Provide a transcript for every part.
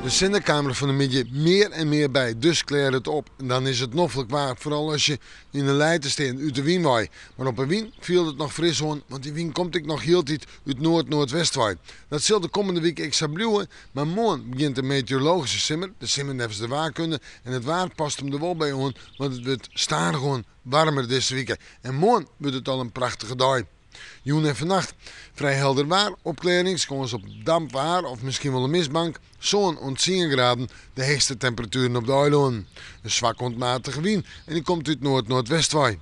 De sinne kaam der fan 'e middei mear en mear by, dus klearre it op. En dan is it noflik waar, foaral as je yn 'e lijte stean út de wyn wei. Mar op 'e wyn fielt it noch fris oan, want dy wyn komt ek noch hieltyd út noard-noardwest wei. Dat sil de kommende wike ek sa bliuwe, mar moarn begjint de meteorologyske simmer, de simmer neffens de waarkunde. En it waar past him der wol by oan, want it wurdt stadichoan waarmer dizze wike. En moarn wurdt it al in prachtige dei. Jûn en fannacht frij helder waar, opklearrings, kâns op damp waar of miskien wol in mistbank. Sân oant tsien graden, de heechste temperatueren op de eilânen. In swak oant matige wyn en dy komt út noard-noardwest wei.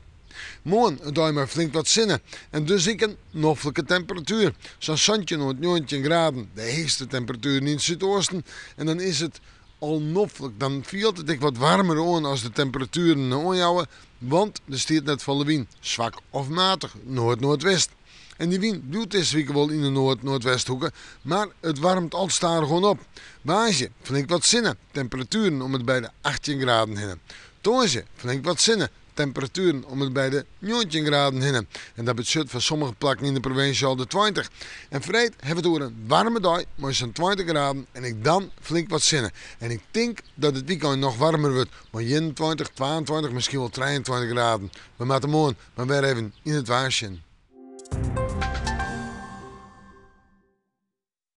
Moarn in dei mei flink wat sinne en dus ek in noflike temperatuer. Sa'n 17 oant 19 graden, de heechste temperatueren yn it súdoosten. En dan is it al noflik, dan fielt it ek wat waarmer oan as de temperatueren oanjouwe, want der stiet net folle wyn, swak of matich noard-noardwest. En dy wyn bliuwt dizze wike wol yn de noard-noardwesthoeke, mar it waarmt al stadichoan op. Woansdei flink wat sinne, temperatueren om it by de 18 graden hinne. Tongersdei flink wat sinne, Temperatueren om it by de 19 graden hinne. En dat betsjut foar sommige plakken yn de provinsje al de 20. En freed hawwe we it oer in waarme dei mei sa'n 20 graden en ek dan flink wat sinne. En ik tink dat it wykein noch waarmer wurdt mei 21, 22, miskien wol 23 graden. We moatte moarn mar wer even yn it waar sjen.